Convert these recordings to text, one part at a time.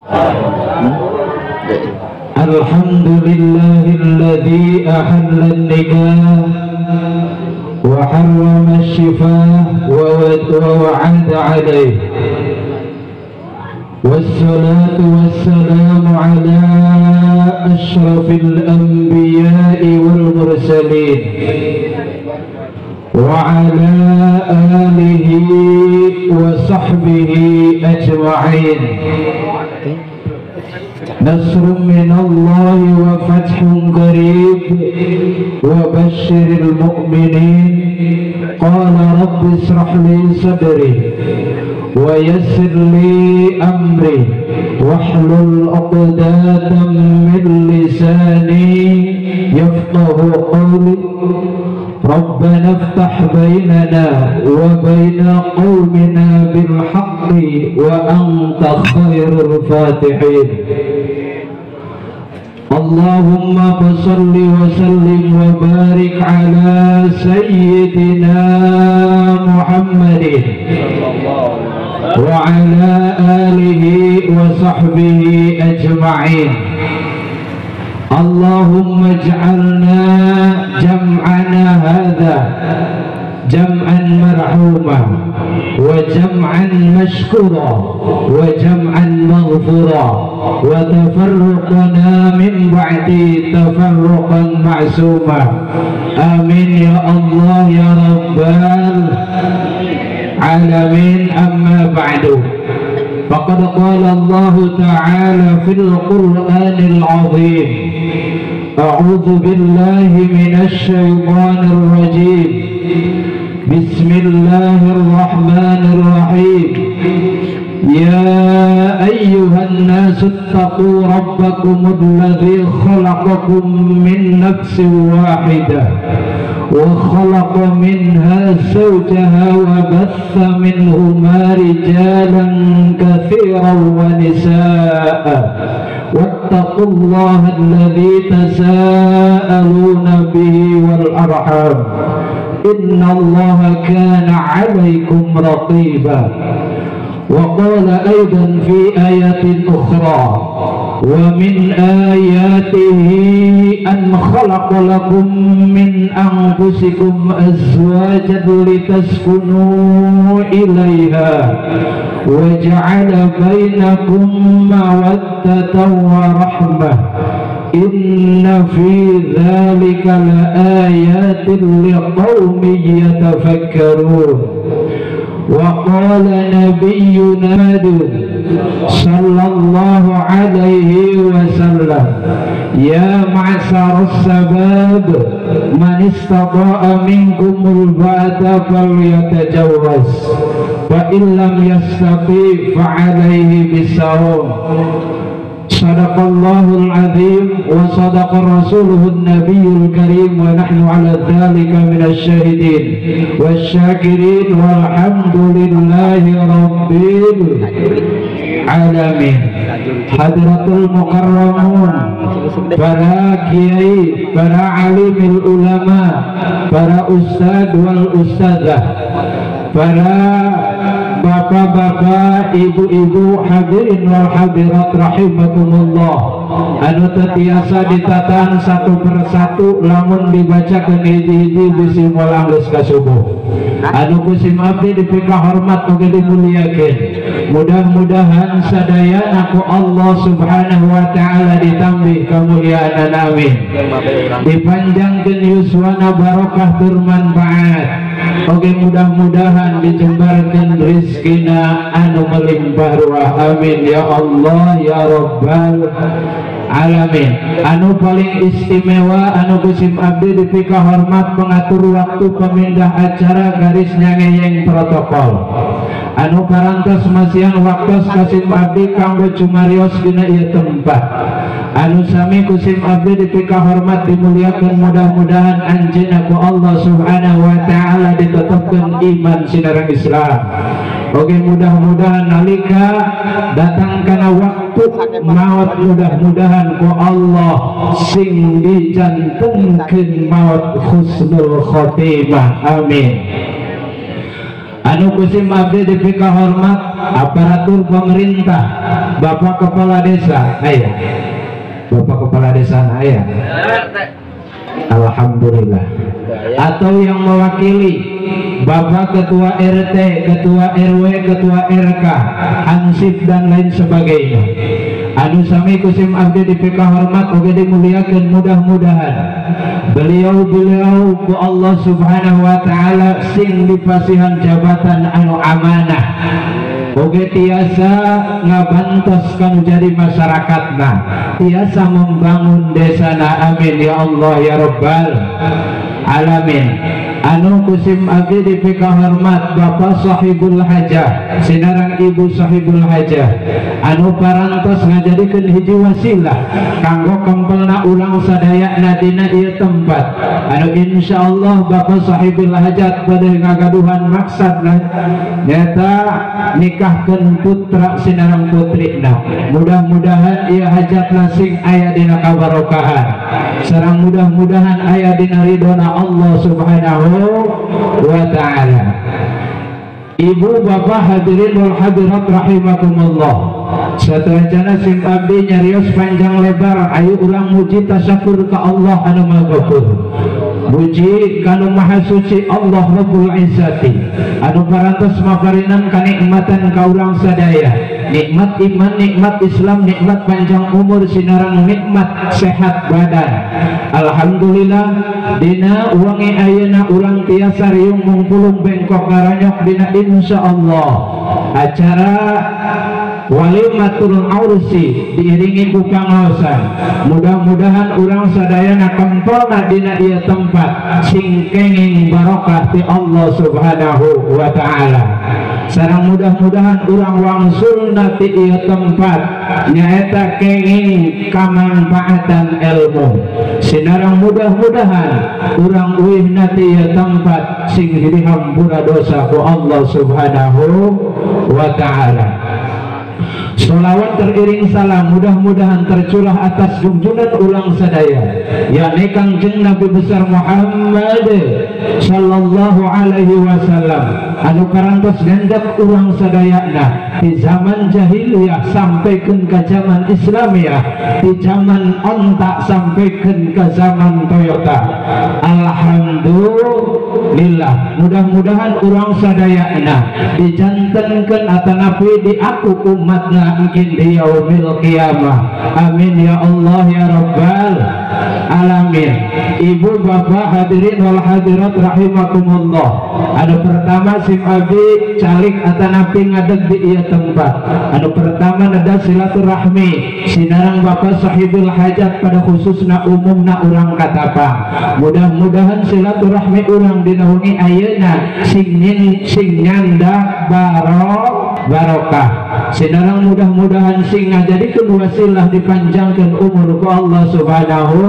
Alhamdulillahilladzi ahalla an-nikah wa harrama asy-syifah wa wa'ada 'alaihi. Wassalatu wassalamu ala asyrafil anbiya'i wal mursalin wa ala alihi wa sahbihi ajma'in. Nasrun minallahi wa fathun qarib wa basyiril mu'minin. Qala rabbi israh li sadri wa yassir li amri wahlul 'uqdatam min lisani yafqahu qawli. Rabbana iftah bainana wa baina qawmina bil haqqi wa anta khairul fatihin. Allahumma salli wa sallim wa barik ala sayyidina Muhammadin wa ala alihi wa sahbihi ajma'in. Allahumma ij'alna jam'ana hadha jam'an marhuma wa jam'an mashkura wa jam'an maghfura wa tafarruqana min ba'di tafarruqan ma'suma. Amin ya Allah ya Rabbal alamin. Amma ba'du. Faqad qala Allah ta'ala fil Qur'anil 'azim. A'udzu billahi minasy syaithanir rajim. Bismillahirrahmanirrahim. Ya ayyuhan nasu ittaqu rabbakumul ladzi khalaqakum min nafsin wahidah wa khalaqa minha zawjaha wa batha minhuma rijalan katsiran wa nisaa. Wattaqullaha alladzi tasaaluna bihi wal arham. Innallaha kana 'alaikum raqiba. Wa qala aidan fi ayatin ukhra wa min ayatihi an khalaqa lakum min anfusikum azwajan litaskunu ilaiha wa ja'ala bainakum mawaddatan wa rahmah. Inna fi dzalika laayatin liqaumin yatafakkarun. Wa qala nabiyyuna sallallahu alaihi wasallam, ya ma'syaras sabab man istata'a minkumul ba'ata falyatajawwaz fa in lam yastati fa alaihi bisawm. Sadaqallahul azim wa sadaqa rasuluhun nabiyul karim wa nahnu ala dhalika minasy syahidin wasyakirin walhamdulillahi rabbil alamin. Hadratul mukarramun, para kiai, para alimil ulama, para ustad wal ustadzah, para bapak-bapak, ibu-ibu, hadirin wal hadirat rahimakumullah. Anu tetiasa ditatan satu persatu lamun dibacakeun hiji-hiji bisi moal geus ka subuh. Anu ku sim abdi dipika hormat oge dimuliakeun. Mudah-mudahan sadayana ku Allah Subhanahu wa taala ditambih kemuliaan, amin. Dipanjangkeun yuswana barokah bermanfaat. Oge mudah-mudahan dijembarkeun rizkina anu melimpah ruah, amin ya Allah ya Rabbal alamin. Anu paling istimewa anu kusim abdi dipika hormat pengatur waktu pemindah acara garis nyangeyeng protokol. Anu parantos masihan waktos kasim abdi kanggo cumarios dina ieu tempat. Anu sami kusim abdi dipika hormat dimuliakan, mudah-mudahan anjeunna ku Allah Subhanahu wa taala ditetapkeun iman sinareng Islam. Oke, mudah-mudahan nalika datang kana waktu maut, mudah-mudahan ku Allah sing dijantenkeun maut husnul khotimah, amin. Anu kusim abdi dipika hormat aparatur pemerintah Bapak Kepala Desa aya. Bapak Kepala Desa aya. Alhamdulillah. Atau yang mewakili Bapak Ketua RT, Ketua RW, Ketua RK, Hansip dan lain sebagainya. Anu sami kusim abdi dipika hormat oge dimuliakeun, mudah-mudahan beliau-beliau ku Allah Subhanahu wa taala sing dipasihan jabatan anu amanah oge tiasa ngabantos kanu jadi masyarakatna, tiasa membangun desana. Amin ya Allah ya Rabbal alamin. Anu kusim abdi dipika hormat Bapak Sahibul Hajah sinarang Ibu Sahibul Hajah anu parantos ngajadikeun hiji wasilah kanggo kempelna urang sadayana dina ieu tempat. Anu insyaallah Bapak Sahibul Hajat bade ngagaduhan maksad nyata nikahkeun putra sinarang putrina. Mudah-mudahan ieu hajatna sing aya dina kabarokahan sareng mudah-mudahan aya dina ridhona Allah Subhanahu wa ta'ala. Ibu bapak hadirin wal hadirat rahimakumullah. Sateuacanna sim abdi nyarios panjang lebar, ayo urang muji tasyakur ka Allah anu Maha Ghafur, muji kanu Maha Suci Allah Rabbul Izzati anu parantos maparinan kanikmatan ka urang sadaya, nikmat iman, nikmat Islam, nikmat panjang umur sinarang nikmat sehat badan. Alhamdulillah dina wangi ayeuna urang tiasa riung mungpulung bengkok ngaranyok dina insyaallah acara walimatul aursi diiringi ku pangaosan. Mudah-mudahan urang sadayana kempelna dina ieu tempat sing kenging barokah ti Allah Subhanahu wa taala. Sareng mudah-mudahan urang wangsulna ti ieu tempat nyaeta kenging kamanfaatan ilmu. Sinarang mudah-mudahan urang uihna ti ieu tempat sing dihampura dosa ku Allah Subhanahu wa taala. Sholawat teriring salam mudah-mudahan tercurah atas junjungan ulang sadaya yakni Kangjeng Nabi besar Muhammad sallallahu alaihi wasallam anu parantos nganggap urang sadayana di zaman jahiliyah sampaikan ke zaman Islamiyah, di zaman onta sampaikan ke zaman Toyota. Alhamdulillah mudah-mudahan urang sadayana dijantenkeun atanapi diaku umatna mungkin di yaumil qiyamah. Amin ya Allah ya Rabbal alamin. Ibu bapak hadirin wal hadirat rahimakumullah. Anu pertama sim abdi calik atanapi ngadeg di ieu tempat. Anu pertama neda silaturahmi sinarang Bapak Sahibul Hajat pada khususna umumna urang Katapang. Mudah-mudahan silaturahmi urang dina wengi ayeuna sing sing nyanda barokah. Sinarang mudah-mudahan sing ngajadikeun wasilah dipanjangkeun umur ku Allah Subhanahu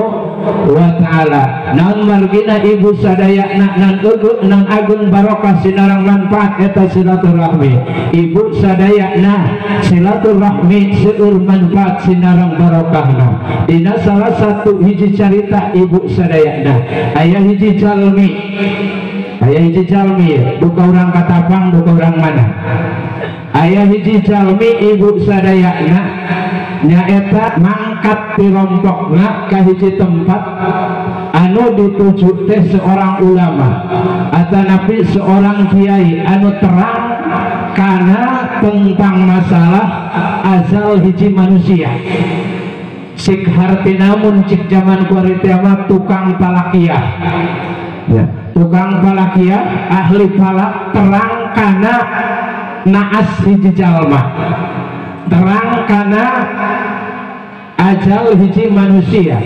wa ta'ala. Naon margina ibu sadayana nan eueuh nan agung barokah sinarang manfaat eta silaturahmi. Ibu sadayana silaturahmi seueur manfaat sinarang barokahna. Dina salah satu hiji carita ibu sadayana aya hiji jalmi, aya hiji jalmi duka urang Katapang duka urang mana. Aya hiji jalmi ibu sadayana nyaeta mangkat ti rompokna ka hiji tempat anu dituju teh seorang ulama atanapi seorang kiai anu terang kana tentang masalah azal hiji manusia. Sik hartina mun cik zaman kuari teh mah tukang palakiah ya, tukang palakiah ahli falak terang kana naas hiji jalma, terang kana ajal hiji manusia.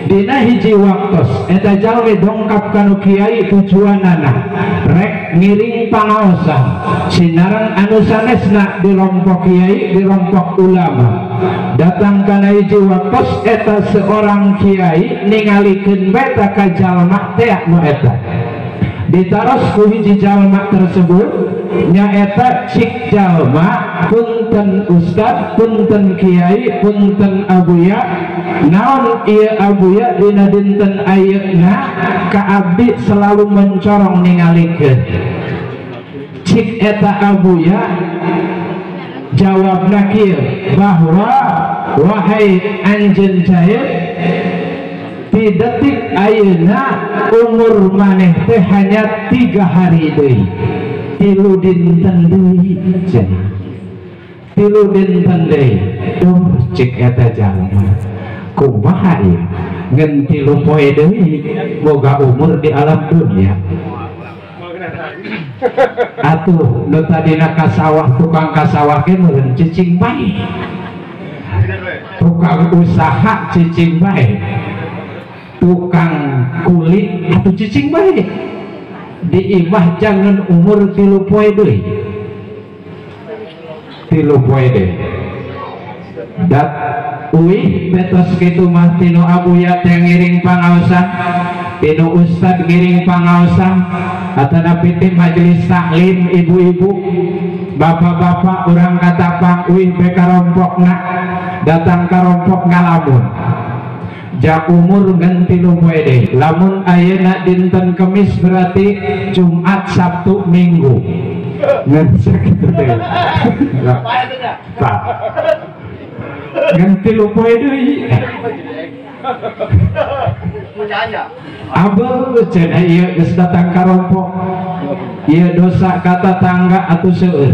Dina hiji waktos eta jalmi dongkap kanu kiai tujuanana rek ngiring pangaosan sinareng anu sanesna dirompok kiai dirompok ulama. Datang kana hiji waktos eta seorang kiai ningalikeun beta ka jalma teh nu eta ditaros ku hiji jalma tersebut nyaeta cik jalma punten ustad punten kiai punten abuya naon ieu abuya dina dinten ayeuna ka abdi selalu mencorong ningalikeun. Cik eta abuya Jawabna kieu bahwa wahai anjeun Cair, di detik ayeuna umur maneh teh hanya 3 hari deui, 3 dinten deui cenah, 3 dinten deui. Duh cik eta jalma kumaha ieu ngan 3 poe deui boga umur di alam dunia. Atuh nu tadina ka sawah, tukang ka sawah ge meureun cicing bae, tukang usaha cicing bae, tukang kulit atau cicing bae di imah jangan umur 3 poe deui, 3 poe deui. Dat uih betos kitu mah tinu abuya teh ngiring pangaosan, tinu ustad ngiring pangaosan, atanapi ti majelis taklim ibu-ibu bapak-bapak urang katapang uih be karompokna datang karompok ngalamun jak umur ngan 3 poe deui. Lamun ayeuna dinten Kemis berarti Jumat Sabtu Minggu ngan sakitu deui. Tah ngan 3 poe deui. Abel cenah ieu geus datang karompok ieu dosa ka tatangga atuh seueur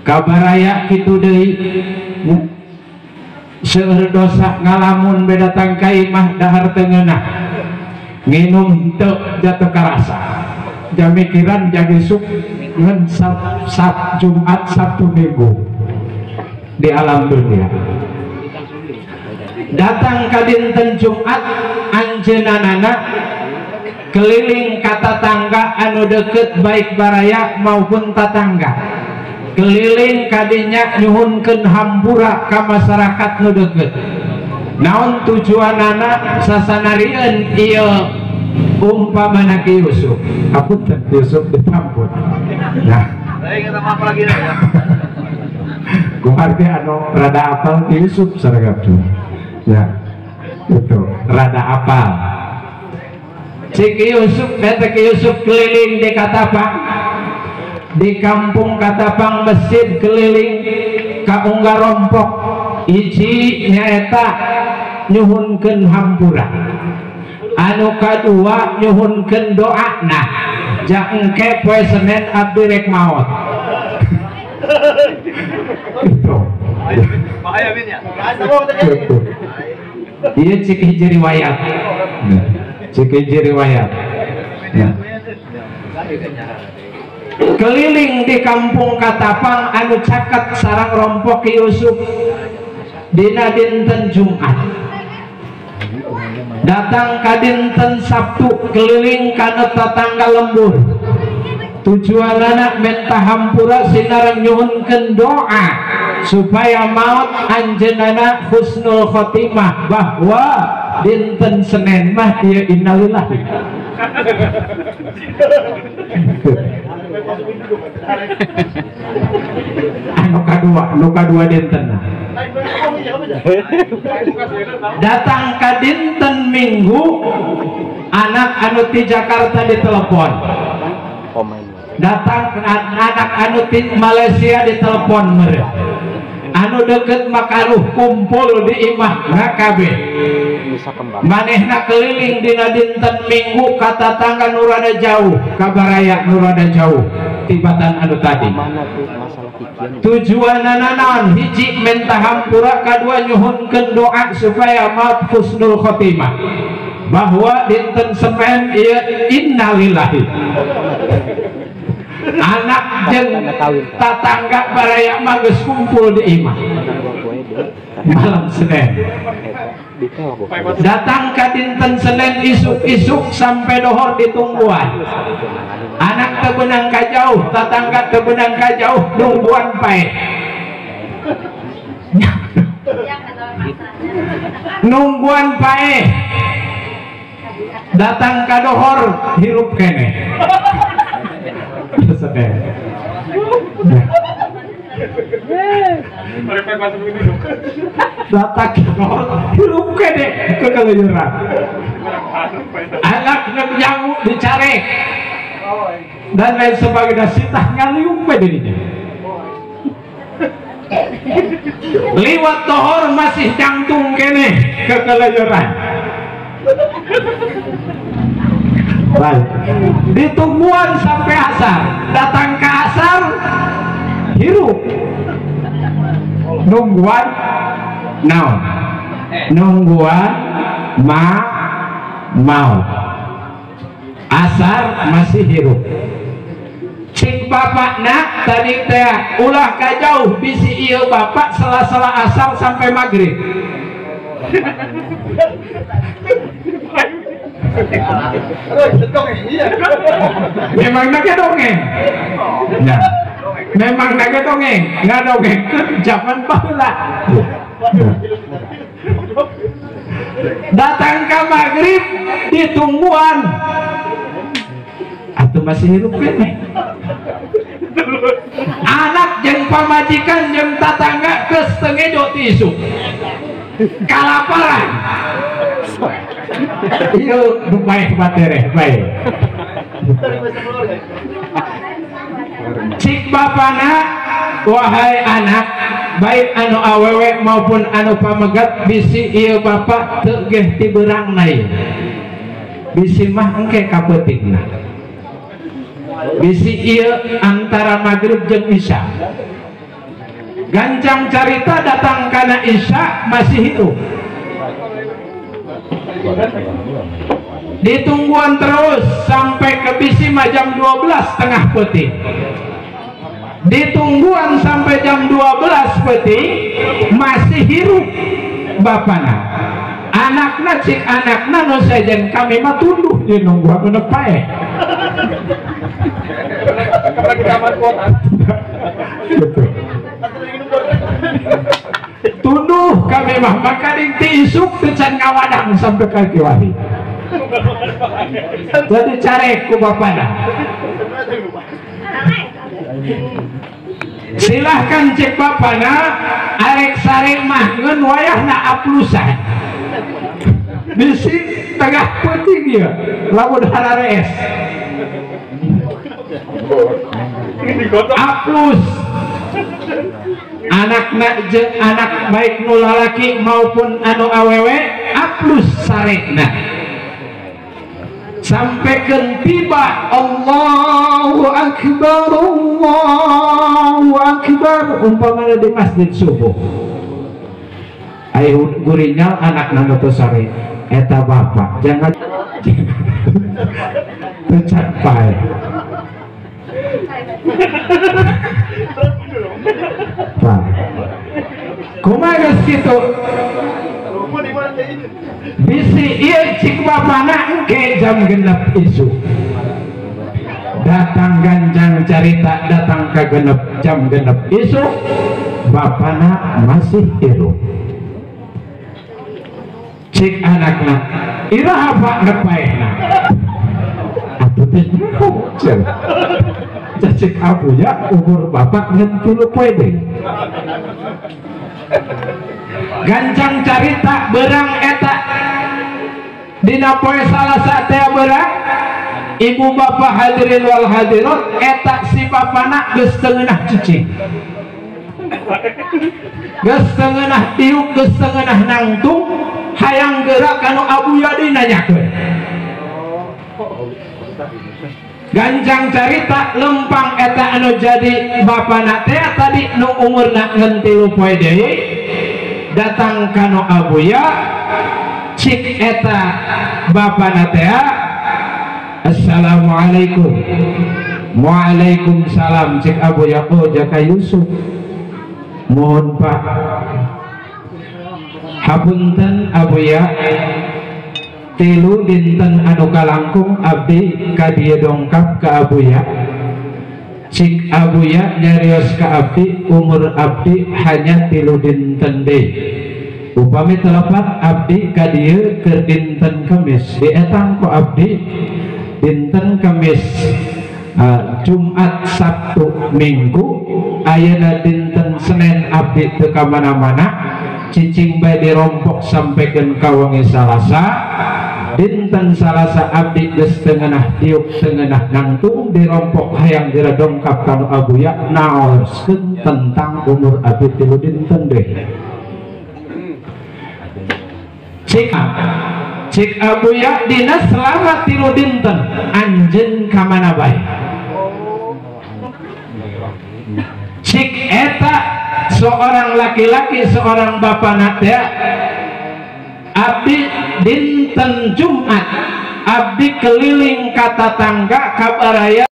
kabaraya kitu deui seueur dosa ngalamun be datang ka imah dahar teu ngeunah nginum teu jatuh karasa jamikiran jagisuk ngan sab Jumat Sabtu Minggu di alam dunia. Datang ka dinten Jumat anjeunana keliling ka tatangga anu deukeut baik baraya maupun tatangga, keliling kadinya nyuhunkeun hampura ka masyarakat nu deukeut. Naon tujuanana sasanarieun ieu umpamana Ki Yusuf, apunten Yusuf ditampun. Nah, kumaha teh anu rada apal Ki Yusuf sareng ya itu rada apal. Cik Yusuf eta Ki Yusuf keliling di Katapang, di kampung Katapang masjid keliling ka unggal rompok hiji nyaeta nyuhunkeun hampura, anu kadua nyuhunkeun doana jangke poe Senin abdi rek maot. Itu iya cik hiji riwayat, cik hiji riwayat. Keliling di kampung Katapang anu caket sarang rompok Ki Yusuf dina dinten Jumat, datang ka dinten Sabtu keliling kana tetangga lembur, tujuanana menta hampura sinareng nyuhunkeun doa supaya maut anjeunana husnul khotimah bahwa dinten Senin mah ieu innalillahi. Anu kadua, nu kadua dinten. Datang ka dinten Minggu anak anu ti Jakarta ditelepon, datang anak anu ti Malaysia ditelepon meureun, anu deket makaruh kumpul di imah kabeh manehna keliling dina dinten Minggu ka tatangga nu rada jauh, ka baraya nu rada jauh tibatan anu tadi. Tujuanana naon? Hiji menta hampura, kadua nyuhunkeun doa supaya maut husnul khotimah bahwa dinten Senin ieu innalillahi. Anak jeung tatangga baraya mah geus kumpul di imah malam Senin. Datang ka dinten Senin isuk-isuk sampai dohor ditungguan, anak teu beunang ka jauh, tatangga teu beunang ka jauh, nungguan pae. Nungguan pae. Datang ka dohor hirup keneh. Datang ka dohor hirup keneh kekeleuran. Anak nyangu dicarek dan lain sebagainya, sitah ngaliung we dirinya. Liwat tohor masih cangtung keneh kekelayuran. Baik. Ditungguan sampai asar, datang ke asar hirup. Nungguan naon? Nungguan mau. Asar masih hirup. Cik bapakna tadi teh ulah ka jauh bisi ieu bapak sela-sela asar sampai maghrib. Memang nage dongeng. Ya. Memang nage dongeng, ngadongengkeun zaman baheula. Datang ke maghrib ditungguan. Atuh masih hirup keneh. Anak jeung pamajikan jeung tatangga geus teu ngejo ti isuk. Kalaparan. Ieu nu bae batereh bae. Cik bapana, wahai anak, baik anu awewe maupun anu pamegat bisi ieu bapak teu geh ti beurangna ieu. Bisi mah engke ka peutingna. Bisi ieu antara maghrib jeung isya. Gancang carita datang kana isya masih hidup. Ditungguan terus sampai ke bisi mah jam 12 tengah peuting. Ditungguan sampai jam 12 peuting masih hirup bapana. Anakna cik anakna nu sejen kami mah tunduh di nungguan nu pae. Tunduh kami mah maka ti isuk teu can ngawadang sampai ka kiwari. Jadi carek ku bapana. Silahkan cek bapana arek sare mah ngeun wayahna aplusan. Bisi tengah peuting ieu lamun hararees. Aplus anakna jeung anak baik nu lalaki maupun anu awewe aplus sarekna. Sampaikan tiba Allahu Akbar Allahu Akbar umpamana di masjid subuh. Ayo gurinya anakna nu teu sare eta bapak jangan tercapai. Pak, kumaha geus kitu? Bisi ieu cik bapana engke jam genep isuk. Datang ganjang carita datang ke genep jam genep isuk, bapana masih hirup. Cik anakna, iraha pak ngepaehna? Atuh teh nyaho cenah. Cik abuya umur bapak ngan 3 poe deui. Gancang carita berang eta dina poe Salasa teh berang ibu bapak hadirin wal hadirat eta si bapana geus teu ngeunah cicing. Geus teu ngeunah tiuk, geus teu ngeunah nangtung, hayang gerak kanu abuya deui nanyakeun. Gancang carita lempang eta anu jadi bapana teh tadi nu umurna ngan 3 poe deui datang kanu abuya cik eta bapana teh assalamualaikum waalaikumsalam cik abuya oh jaka Yusuf mohon pak hapunten abuya tilu dinten anu kalangkung abdi ka dieu dongkap ka abuya cik abuya nyarios ka abdi umur abdi hanya 3 dinten deui upami telepat abdi ka dieu keur dinten Kemis dietang ku abdi dinten Kemis Jumat Sabtu Minggu ayeuna dinten Senin abdi teu ka mana-mana cicing bae dirompok sampaikan ka wengi Salasa Selasa dinten Salasa abdi geus teu ngeunah diuk teu ngeunah nangtung dirompok hayang geura dongkap kanu Abuya naoskeun tentang umur abdi 3 dinten deui. Cik cik Abuya dina selama 3 dinten anjeun ka mana bae. Cik eta seorang laki-laki seorang bapak teh abdi dinten Jumat abdi keliling ka tatangga ka baraya